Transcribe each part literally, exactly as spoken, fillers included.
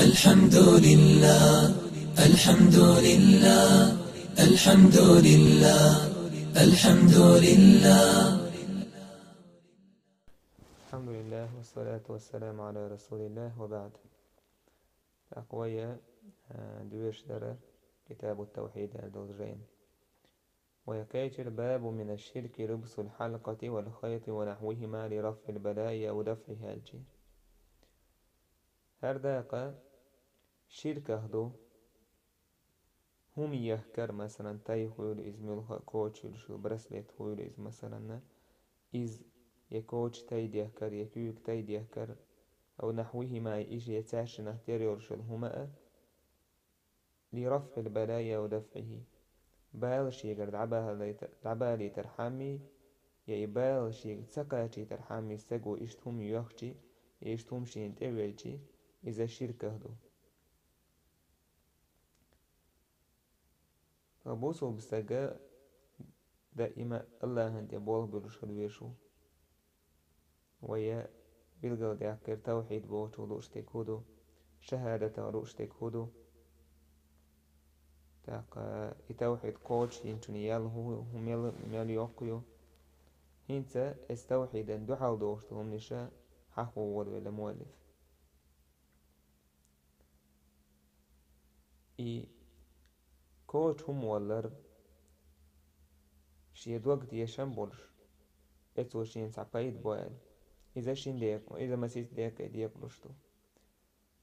الحمد لله، الحمد لله، الحمد لله، الحمد لله. الحمد لله والصلاة والسلام على رسول الله وبعد. Тахвая, а, дуьйш дара كتاب التوحيد аьлла долу жайна. Вай кхечира باب من الشرك لبس الحلقة والخيط ونحوهما لرفع البلاء أو دفعه аьлча. ХӀара дакъа ширках ду хӀума яхкар, масалан, тай хуьлу иза, муьлхха а коча хуьлуш йолу браслет хуьлу иза, масалан, иза я коча тай дехкар, я куьйга тай дехкар, أو نحوهما, иша я цаьршиннах тера йолуш йолу хӀума а, لرفع البلاء أو دفعه. Бала шегара дӀабалийта-, дӀабалийтархьама, я и бала шега ца кхачийтархьама стага иштта хӀума йоьхча, я иштта хӀума шена тӀевелча, иза ширках ду. Ткъа бусулба стага даима АллахӀан тӀе болх буьллуш хила везаш ву. Вай билгалдаьккхира тавхьид бохучух лууш дерг хӀун ду, шахӀадатах лууш дерг хӀун ду. ТӀаккха и тавхьид кхочушйинчунна ял хӀун, хӀун мел, мел йоккха ю. ХӀинца эс тавхьидан дуьхьал дохуш долу хӀуманаш хьахо волавелла муаллиф. И коча хӀума валлар, шен дог тешам болуш, эцо шена цхьа пайда бо аьлла, иза шин декъа, иза масийтта декъе декъалуш ду.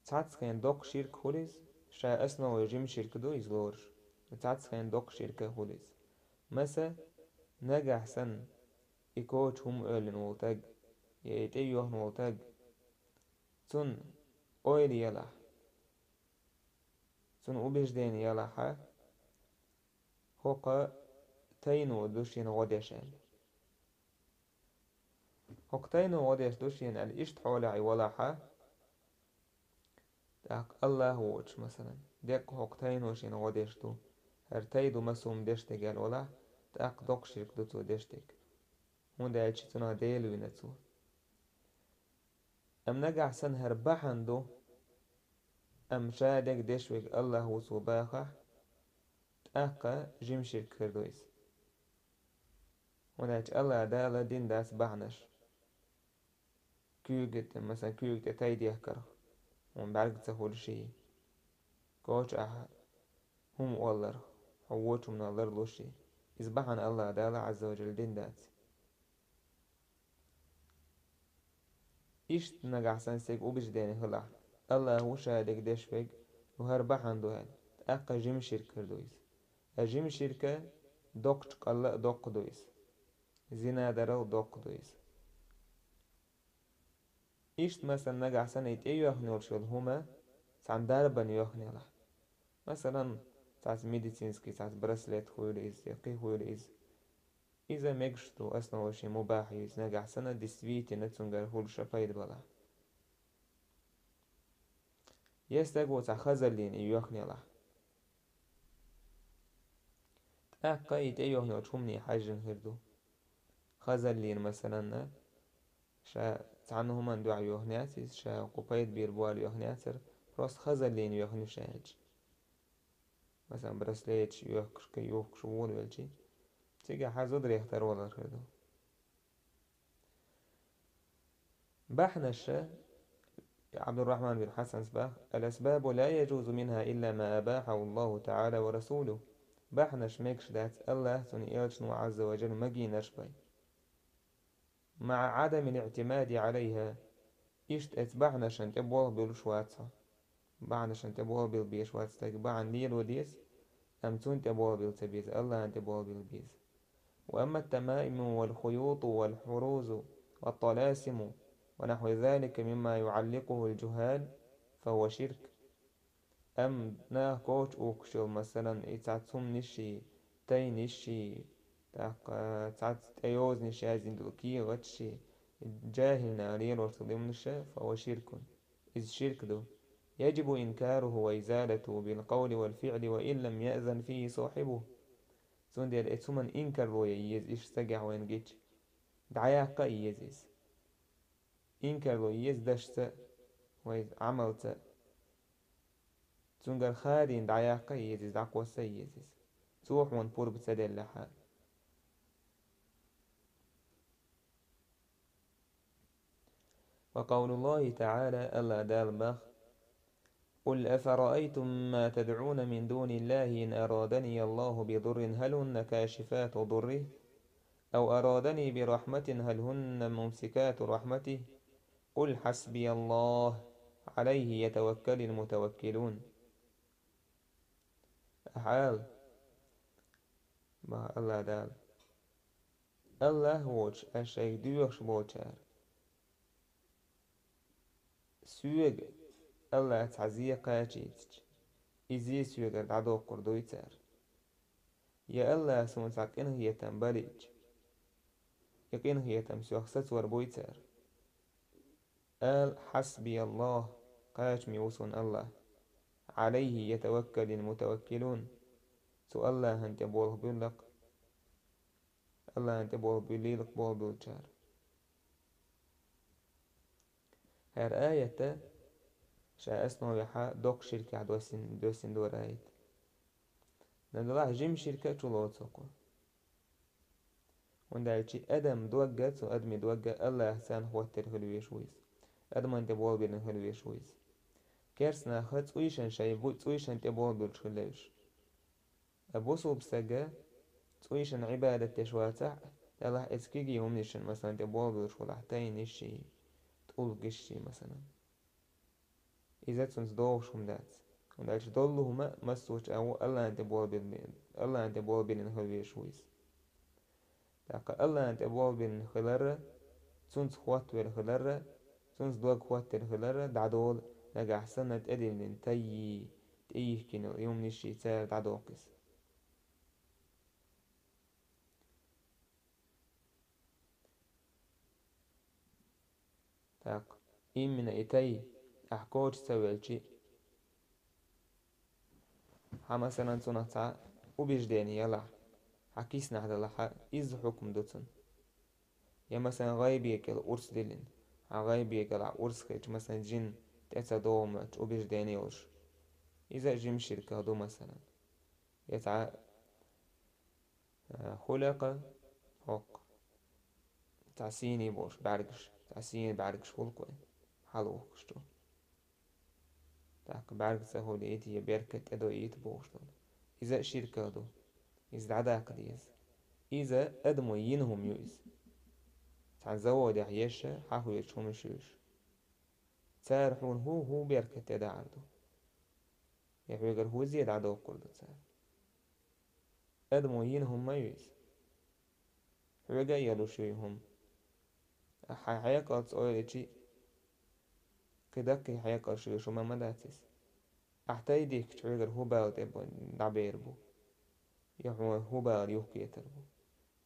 Цхьацца хенахь доккха ширк хуьлу иза, ша основа жима ширк ду иза лоруш, цхьацца хенахь доккха ширк хуьлу иза. Маса, нагахь санна и коча хӀума оьллина волу таг, я и тӀе йоьхна волу таг, цунна ойла елахь, цунна убеждение елахь, хӀокху тайно ду шена гӀо деш аьлла. ХӀокху тайно гӀо деш ду шена аьлла, иштта хьолехь и валахь, тӀаккха АллахӀ воцуш, масалан, деккъа хӀокху тайно шена гӀо деш ду, хӀара тай ду маса хӀума деш дерг аьлла валахь, тӀаккха доккха ширк ду цо деш дерг. ХӀунда аьлча цунах Дела вина цо. Амма нагахь санна хӀара бахьана ду, амма ша дерг деш верг АллахӀ ву цо бахахь, тӀаккха жима ширк хир ду иза. ХӀунда аьлча АллахӀ Дала дина дац бахьанаш. Куьйга тӀе, масалан, куьйга тӀе тай дехкарх, хьуна бӀаьрг ца хуьлуш, коча ахь хӀума олларх, хьо вочу хӀуманах ларлуш, иза бахьана АллахӀ Дала Ӏазза ва Жалла дина дац. Иштта нагахь санна стеган убеждение хилахь, АллахӀ ву ша дерг деш верг, ну хӀара бахьана ду аьлла, тӀаккха жима ширк хир ду иза. Ткъа жима ширк доккхачу къалла а доккха ду иза. Зина дарал доккха ду иза. Иштта, масалан, нагахь санна и тӀе йоьхна йолуш йолу хӀума цхьана дарбана йоьхна елахь. Масалан, цхьацца медицинский цхьацца браслет хуьлу иза, я кхин хуьлу иза. Иза мегаш ду, основа шен мубахь ю иза, нагахь санна действительно цуьнгара хуьлуш а пайда балахь. Я стага цхьа хазаллина и йоьхна елахь. ТӀаккха и тӀе йоьхна йолчу хӀумане хьаьжжина хир ду. Хазаллина, масалан, ша цхьана хӀуманна дуьхьа йоьхна яц иза, ша кху пайда бийр бу аьлла йоьхна яцара, просто хазаллина йоьхна ю ша аьлча. Масалан, браслеташ йохкуш, кхин юхкуш волавелча, цигахь хьан зударий тӀе валар хир ду. Бахьанаш, Ӏабдуррахьман бин Хьасанс боху: «الأسباب لا يجوز منها إلا ما أباحه الله تعالى ورسوله». Бахьанаш мегаш дац АллахӀ, цуьнан элчано Ӏазза ва Жалла магийнарш бен. «مع عدم الاعتماد عليها». Иштта эцу бахьанашна тӀе болх буьллуш вац хьо. Бахьанашна тӀе болх билла безаш вац стаг, бахьана лело деза, амма цунна тӀе болх билла ца беза, АллахӀна тӀе болх билла беза. «وأما التمائم والخيوط والحروز والطلاسم ونحو ذلك مما يعلقه الجهال فهو شرك». Амма наха коча ухкуш йолу, масалан, и цхьацца хӀуманаш, тайнаш, тӀаккха цхьацца тӀейозанаш яздина долу кехаташ, жахӀил наха лелош долу хӀуманаш, فهو شرك. Иза ширк ду. «يجب إنكاره وإزالته بالقول والفعل وإن لم يأذن فيه صاحبه». Цундела и цу хӀуманна инкарло ян еза, иштта стагехь вайна гича, дӀаяккха а еза иза. Инкарло еза дашца а, вай Ӏамалца а. Цуьнгара хадийна дӀаяккха а еза иза, дӀакхосса а еза иза, цо хьуна пурба ца деллехь а. وقول الله تعالى, АллахӀ Дала боху: قل أفرأيتم ما تدعون من دون الله إن أرادني الله بضر هل هن كاشفات ضره أو أرادني برحمة هل هن ممسكات رحمته قل حسبي الله عليه يتوكل المتوكلون. Ахьа ала, боху АллахӀ Дала: АллахӀ воцуш аш шайга доьхуш болчара, соьга АллахӀ цхьа зе кхачийтича, и зе соьгара дӀадоккхур дуй цара? Я АллахӀа суна цхьа къинхетам бан лиъча, и къинхетам соьх сацор буй цара? Ала: حسبي الله, кхачаме ву суна АллахӀ, عليه يتوكل المتوكلون, цу АллахӀана тӀе болх буьллакх, АллахӀана тӀе болх буьллийла болх буьллучара. ХӀара аят ша основехьа доккха ширкехь доссина, доссина дора аят. Нагахь жима ширк а чулоцу кху. ХӀунда аьлча адам дог а, цу адамийн дог а АллахӀаца хоттур хила везаш ву иза. Адамна тӀе болх биллина хила везаш ву иза. Керста нах цӀийшан шайн бу-, цӀийшан тӀе болх буьллуш хила везаш. Ткъа бусулба стаг цӀийшан Ӏибадат деш вацахь а, делахь а, иза кегий хӀуманашна, масалан, тӀе болх буьллуш хилахь, тайнаш а, тӀулгаш а, масалан. Иза цуьнца догӀуш хӀума дац. ХӀунда аьлча доллу хӀума массо а чӀагӀо АллахӀана тӀе болх билли-, АллахӀана тӀе болх биллина хила везаш ву иза. ТӀаккха АллахӀана тӀе болх биллина хилар а, цуьнца хоттавелла хилар а, цуьнца дог хоттаделла хилар а дӀадолу, нагахь санна тӀедиллина тайи, тӀейихкина йолу хӀуманаш а цара дӀадоккху иза. ТӀаккха именно и тай ахь коча ца велча а, хьан, масалан, цунах цхьа убеждение ялахь, хьан киснахь далахь а, изза хьукм ду цунна. Я, масалан, гӀайбе кӀел урс диллина, хьан гӀайбе кӀелахь урс хилча, масалан, жин тӀе ца догӀу моьттуш убеждение йолуш, иза а жима ширках ду, масалан. Я цхьа Э, хӀулакъа, хӀокху, цхьа сийний болуш бӀаьргаш, цхьа сийний бӀаьргаш хуьлу кхуьнан, хьалавухкуш ду. ТӀаккха бӀаьрг ца хулийта я беркат тӀедоуьйту бохуш долу. Иза а ширках ду. Иза дӀадаккха деза. Иза адамо йина хӀума ю иза. Цхьана заводехь еш а, хьахоьцуш хӀумаш ю уьш. Цара хьуна хӀун, хӀун беркат тӀедахьар ду? Я хьоьгара хӀун зе дӀадоккхур ду цара? Адамо йина хӀума ма ю иза. Хьоьга а ялуш ю и хӀума. Ахьа хьан хьекъалца ойла йича а, кхин даккхий хьекъалш йолуш хӀума ма дац иза. Ахьа тай дихкича, хьоьгара хӀун бала тӀе бу-, дӀабер бу? Я хьуна хӀун бала юхкетар бу?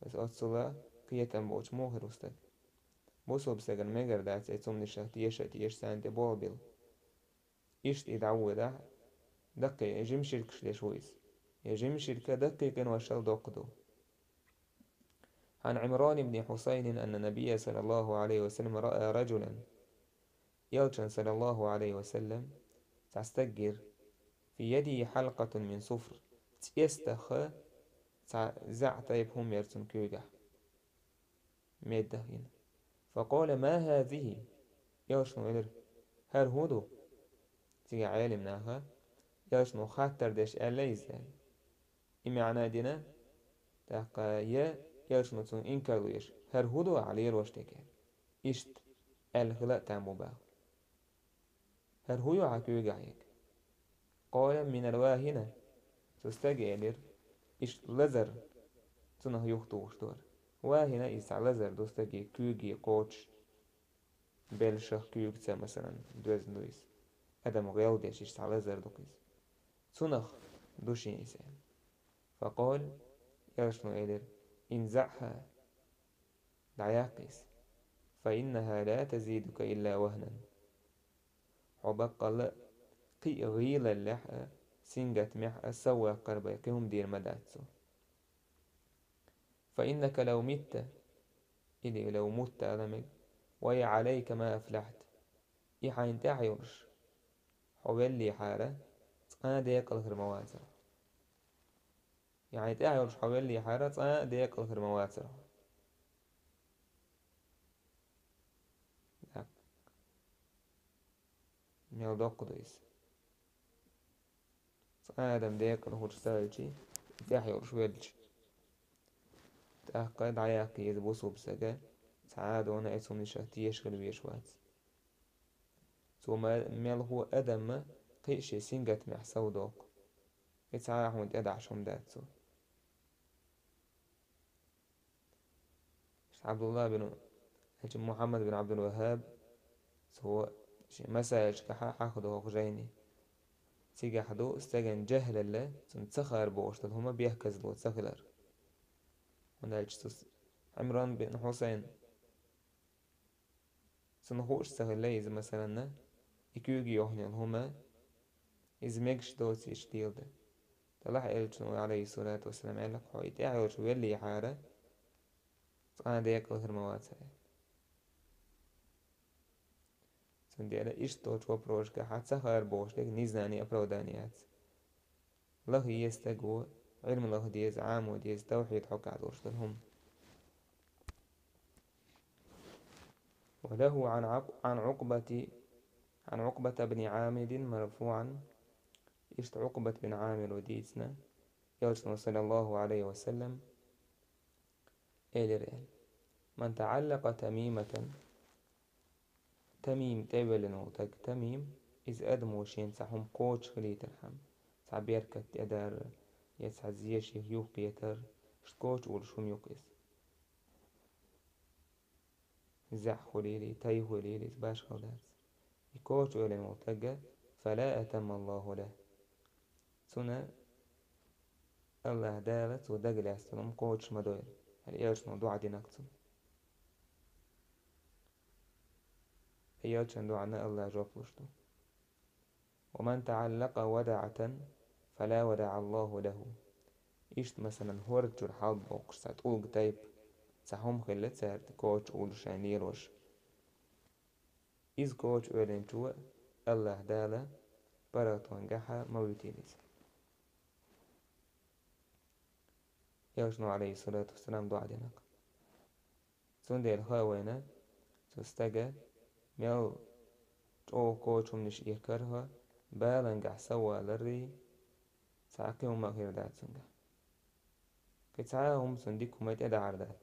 Аса оццула кхетам боцуш муха хир ву стаг? Бусулба стагана мегар дац, и цумнашах теша а теша, царна тӀе болх билла. Иштта и дӀавоьдахь, даккхий жима ширкаш деш ву иза. И жима ширка даккхий къиношал доккха ду. عن عمران بن حصين أن النبي صلى الله عليه وسلم رأى رجلا. Элчан, саллаллаху Ӏалайхи ва саллам, цхьа стаг гира, في يده حلقة من صفر, цӀестаха цхьа заьӀ тайпа хӀума яра цуьнан куьйгахь. Меддах йина. فقال: ما هذه؟ Элчано элира: «ХӀара хӀун ду?» Цигахь Ӏелим наха Элчано хаттар деш аьлла иза аьлла. И маьӀна дина, тӀаккха я Элчано цунна инкарло еш: «ХӀара хӀун ду ахь лелош дерг?» аьлла. Иштта аьлла хила а там бу баха. «ХӀара хӀун ю хьан куьйгахь ерг?» قال: من الواهنة. Цу стага элира: «Иштта лазар цунах юхатухуш ду хӀара». Вахина иза цхьа лазар ду стаге куьйге кхочуш, белшах куьйгаца, масалан, доьзна ду иза. Адам гӀелдеш, иштта цхьа лазар ду-кх иза. Цунах ду шен иза аьлла. فقال, Элчано элира: «انزعها». ДӀаяккха иза. «فإنها لا تزيدك إلا وهنا». Хьо баккъалла а кхин а гӀийлаллехь а, сингаттамехь а сов ваккхар бен кхин хӀума дийр ма дац цо. «فإنك لو مت», или «لو مت» ала мега, «وهي عليك ما أفلحت». И хьайна тӀехь йолуш, хьо веллехьара, цкъа цкъа а декъала хир ма вацар. Яъни тӀехь йолуш хьо веллехьара, цкъа а декъала хир ма вацар. Так. Мел доккха ду иза. Цкъа адам декъала хӀуттуш ца хилча, тӀехь йолуш велча. ТӀаккха дӀаяккха иза бусулба стага, цхьа а дона эцу хӀуманашах тешаш хила везаш вац. Цо ма-, мелхо а адамна кхин а шен сингаттамехь совдоккху. И цхьа а хьуна тӀедахьаш хӀума дац цо. Иштта Ӏабдулла бин, хӀаьта Мухьаммад бин Ӏабдул-ВаххӀаб, цо шен масаилашкахь хьахдо хӀокху жайни. Цигахь ду стеган жаьхӀлалла, цунна ца хаар бохуш долу хӀума бехказло ца хилар. ХӀунда аьлча цу Ӏимран бин Хьусайн, цунна хууш ца хилла иза, масалан, и куьйга йохна йолу хӀума, иза мегаш доцийша леладан. Делахь элчано, Ӏалайхиссалату вассалам, аьлла-кх: «Хьо и тӀехь йолуш веллехьара, цкъа а декъала хир ма вацара». Цундела иштта долчу вопросашкахь ца хаар бохуш дерг незнание, оправдание яц. Лаха еза стага, Ӏилма лаха деза, Ӏамо деза, тавхьид хьокъехь долуш долу хӀума. وله عن عق-، عن عقبة، عن عقبة بن عامر مرفوعا. Иштта Ӏукъбат бин Ӏамиро дийцина, элчано, саллаллаху Ӏалайхи ва саллам, элира аьлла: «من تعلق تميمة», тамим тӀевеллина волу стаг, тамим, иза адамо шена цхьа хӀума кхочуш хилийтархьама, цхьа беркат тӀедар, я цхьа зен шех юхакхетар, иштта кхочуш волуш хӀума ю-кх иза. ЗаьӀ хуьлийла, тай хуьлийла, иза башхалла дац. И кхочуш веллина волу стаг, «فلا أتم الله له». Цунна АллахӀ Дала цо дагалаьцна хӀума кхочуш ма дойла, хӀара элчано доӀа дина-кх цунна. Элчан доӀанна АллахӀа жоп луш ду. «ومن تعلق ودعة فلا ودع الله له». Иштта, масалан, хӀорда чуьра хьалабоккхуш цхьа тӀулга тайпа, цхьа хӀума хилла цаьрга кхочуш, уллуш шайна лелош. Иза кхочуш веллинчо АллахӀ Дала паргӀатонан гахьа ма вуьтийла иза. Элчано, Ӏалайхиссалату вассалам, доӀа дина-кх. Цундела хаьа вайна, цу стага мел чӀогӀа кхочуш хӀуманаш эккхарх, балангахь саваларий, цхьа кхин хӀума а хир дац цуьнгахь. Кхин цхьа а хӀума цунна дика хӀума тӀедахьар дац.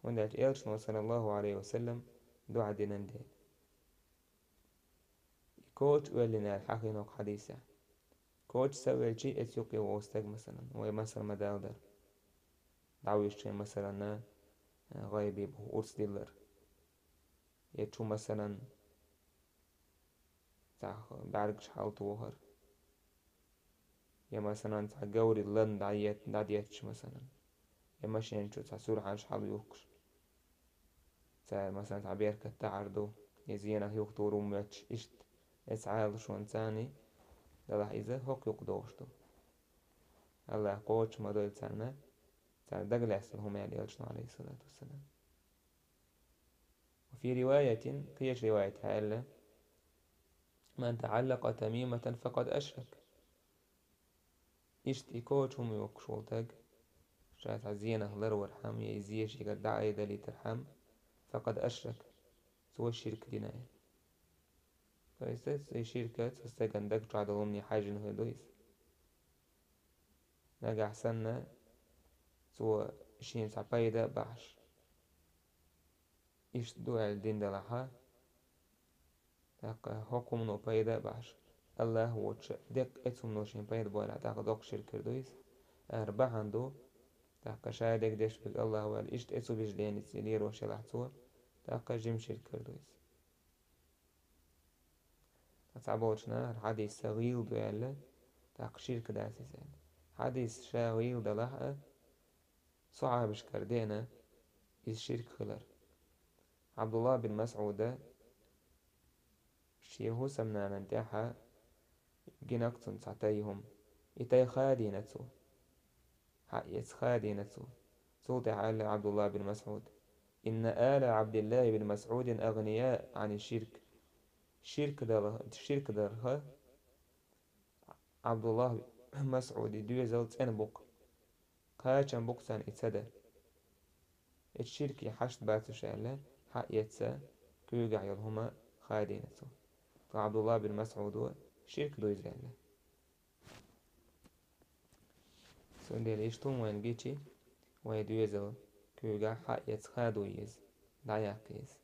ХӀунда аьлча элчано, саллаллаху Ӏалайхи ва саллам, доӀа динан дела. И кхочуш веллина аьлла хьахийна хӀокху хьадисехь. Кхочуш ца велчий, эцу юккъе вогӀу стаг, масалан, вай масал ма-далла дара. ДӀавуьжучу, масалан, гӀайби боху урс диллар. Я чу, масалан, цхьа бӀаьргаш хьалтохар. Я, масалан, цхьа говрий лан дӀает-, дӀадетташ, масалан. Я машен чу цхьа сурхьанаш хьалаюхкуш. Цара, масалан, цхьа беркат тӀаьхьар ду, я зенах юхатур ву моьттуш, иштта, эцу Ӏалашонца царний, делахь иза хӀокху юккъе догӀуш ду. АллахӀа кхочуш ма дойла царна, царна дагалаьцна хӀума, аьлла элчано, Ӏалайхиссалату вассалам. وفي رواية، кхечу риваятехь аьлла: «من تعلق تميمة فقد أشرك». Иштта и кхочуш хӀума йоккхуш волу стаг, ша цхьа зенах ларвархьама, я и зен шегара дӀаайдалийтархьама, «فقد أشرك», цо ширк дина аьлла. То есть, и ширк цу стеган даг чохь долу хӀумане хьаьжжина хир ду иза. Нагахь санна, цо шена цхьа пайда а бахьаш, иштта ду аьлла дина делахь, тӀаккха хӀокху хӀумано пайда а бахьаш, АллахӀ воцуш деккъа эцу хӀумано шена пайда бойла, тӀаккха доккха ширк хир ду иза. ХӀара бахьана ду, тӀаккха ша дерг деш верг АллахӀ ву аьлла, иштта эцу бижа деанчу лелош елахь цо, тӀаккха жима ширк хир ду иза. Ткъа цхьаболчунна хӀара хьадис гӀийла ду аьлла, тӀаккха ширк дац иза аьлла. Хьадис ша гӀийла далахь а, сахьабашкара деана иза ширк хилар. Ӏабдулла бин МасӀуда шен хӀусамнанан тӀаьхьа гина-кх цунна цхьа тай хӀума. И тай хадийна цо. Хьаэца хадийна цо. Цул тӀаьхьа аьлла Ӏабдулла бин МасӀуда: «إن آل عبد الله بن مسعود أغنياء عن الشرك». Ширк дала-, ширк дарха Ӏабдуллахь бин МасӀуда доьзал цӀена бу-кх. Кхачам бу-кх царна и ца дан. Эцу ширке хьашт бац уьш аьлла, хьаэца куьйгахь йолу хӀума хадийна цо. Ткъа Ӏабдуллахь бин МасӀудо ширк ду иза аьлла. Цундела иштта хӀума вайна гичи, вайн доьзал куьйгахь хьаэца хадо еза, дӀаяккха еза.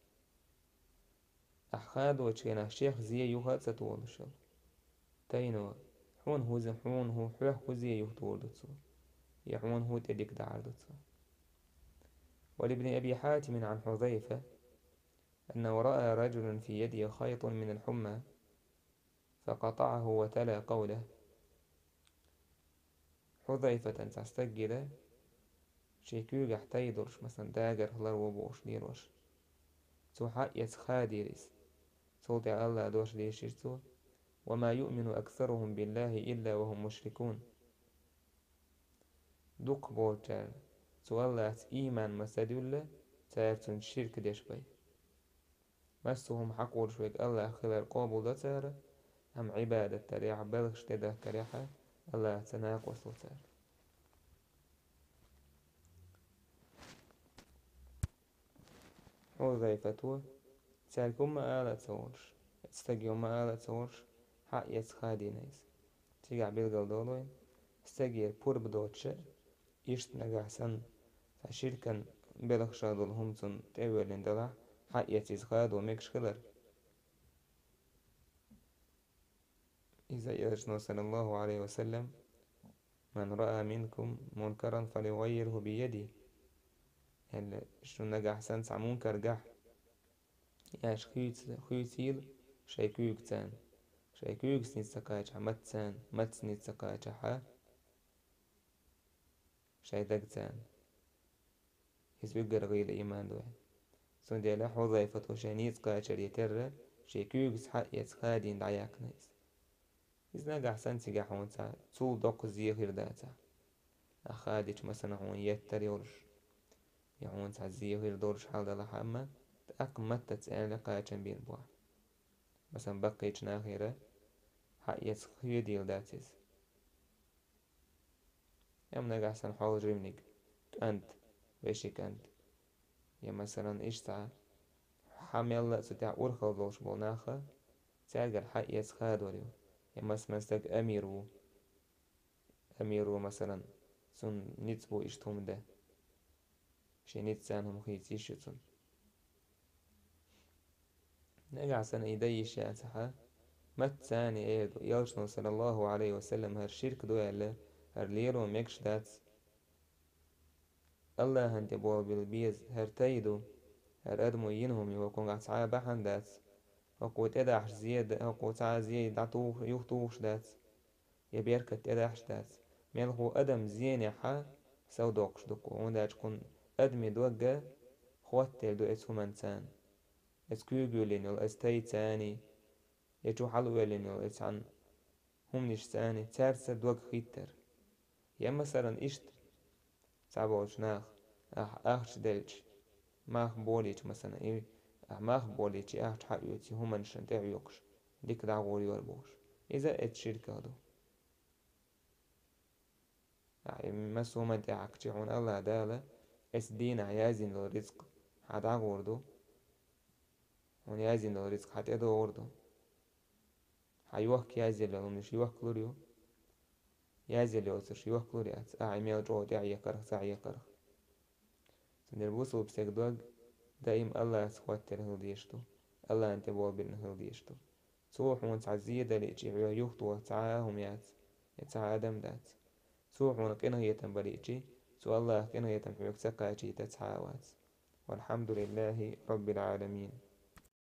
Ахь хадочу хенахь шех зен юха а ца тухуш йолу. Тайно, хьуна хӀу зе-, хьуна хӀу, хьоьх хӀу зен юха тухур ду цо? Я хьуна хӀу тӀе дика дахьар ду цо? ولابن أبي حاتم عن حذيفة أنه رأى رجلا في يده خيط من الحمى فقطعه وتلا قوله. Хьузайфатан цхьа стаг гира, шен куьйгахь тай долуш, масалан, дагарх ларво бохуш лелош. Цо хьаэца хадийра иза. Цул тӀаьхьа АллахӀан дош дийшира цо: «وما يؤمن أكثرهم بالله إلا وهم مشركون». Дукхахболчарна цу АллахӀца ийман ма ца дуьллу, цара цунна ширк деш бай. Массо а хӀума хьакхочуш верг АллахӀ хилар къобалдо цара, амма Ӏибадат дарехь, белхаш тӀедахкарехь АллахӀца накъост ву цара. Хьузайфато, цаьрга хӀумма ала а ца волуш, оцу стаге хӀумма ала а ца волуш, хьаэца хадийна иза. Цигахь билгалдолу вайна, стагера пурба доцуш а, иштта нагахь санна, цхьа ширкан белхашах долу хӀума цунна тӀе а воьллина делахь, хьаэца иза хадо мегаш хилар. Иза элчано, саллаллаху Ӏалайхи ва саллам: «من رأى منكم منكرا فليغيره بيده». Аьлла, шун нагахь санна цхьа мункар гахь, аша хуьйца-, хуьйцийла шайн куьйгаца. Шайн куьйгаца низ ца кхачахь, маттаца, маттаца низ ца кхачахь, шайн дагца. Иза уггар гӀийла ийман ду. Цундела Хьузайфато шайн ницкъ кхачаре терра, шен куьйгаца хьаэца хадийна дӀаяьккхина иза. Иза нагахь санна цигахь хьуна цхьа цул доккха зен хир дацахь. Ахь хадийча, масалан, хьуна еттар йолуш, я хьуна цхьа зен хир долуш хьал далахь, амма тӀаккха маттаца аьлла кхачам бийр бу ахь. Масалан, баккхийчу нахера хьаэца хадийла дац иза. Амма нагахь санна хьалжиманиг, кӀант, вешин кӀант. Я, масалан, иштта хьан мелла а цу тӀехь урхалла долуш болу наха, цаьргара хьаэца хадор ю. Я, масалан, стаг амир ву. Амир ву, масалан, цунна ницкъ бу иштта хӀума дан. Шен ницкъ царна хӀума хийца йиш ю цунна. Нагахь санна и дан йиш яцахь, маттаца эр ду, элчано, саллаллаху Ӏалайхи ва саллам, хӀара ширк ду аьлла, хӀара лело мегаш дац. АллахӀан тӀе болабелла беза, хӀара тай ду, хӀара адамо йина хӀума ю, хӀокхунгахь цхьа а бахьана дац. ХӀокхо тӀедахьаш зен да-, хӀокхо цхьа а зен дӀатухуш, юхатухуш дац. Я беркат тӀедахьаш дац. Мелхо адам зенехь сов доккхуш ду-кх, хӀунда аьлча кхунна адамийн дог хӀоттаделла ду оцу хӀуманца. Оцу куьйга йоьллина йолу оцу тайца, я чу хьалаоьллина йолу оцу цхьана хӀуманашца, цаьрца дог хӀиттар. Я, масалан, иштта цхьаболчу наха, ахь ахча делча, мах болийча, масалан, и ахь мах болийча, и ахча хьаоьций хӀуманашна тӀехьоькхуш, дика дӀагӀур йора бохуш. Иза оцу ширках ду. Ахь и массо а хӀуманна тӀехьаьхкича, хьуна АллахӀ Дала оцу дийнахь яздина долу рицкъ хьан дӀагӀур ду, хьуна яздина долу рицкъ хьан тӀедогӀур ду. Хьан йохка язъелла йолу хӀуманаш йохкалур ю, язъелла йоцурш йохкалур яц, ахь и мел чӀогӀа тӀеӀекхарх, ца Ӏекхарх. Цундела бусалба стеган дог даим АллахӀаца хӀоттаделла хила дезаш ду, АллахӀан тӀе болабеллина хила дезаш ду. Цо хьуна цхьа зен далийча, хьоьга юхатоха цхьа а хӀума яц, я цхьа а адам дац. Цо хьуна къинхетам балийча, цу АллахӀа къинхетам хьоьга ца кхачийта цхьа а вац. والحمد لله رب العالمين.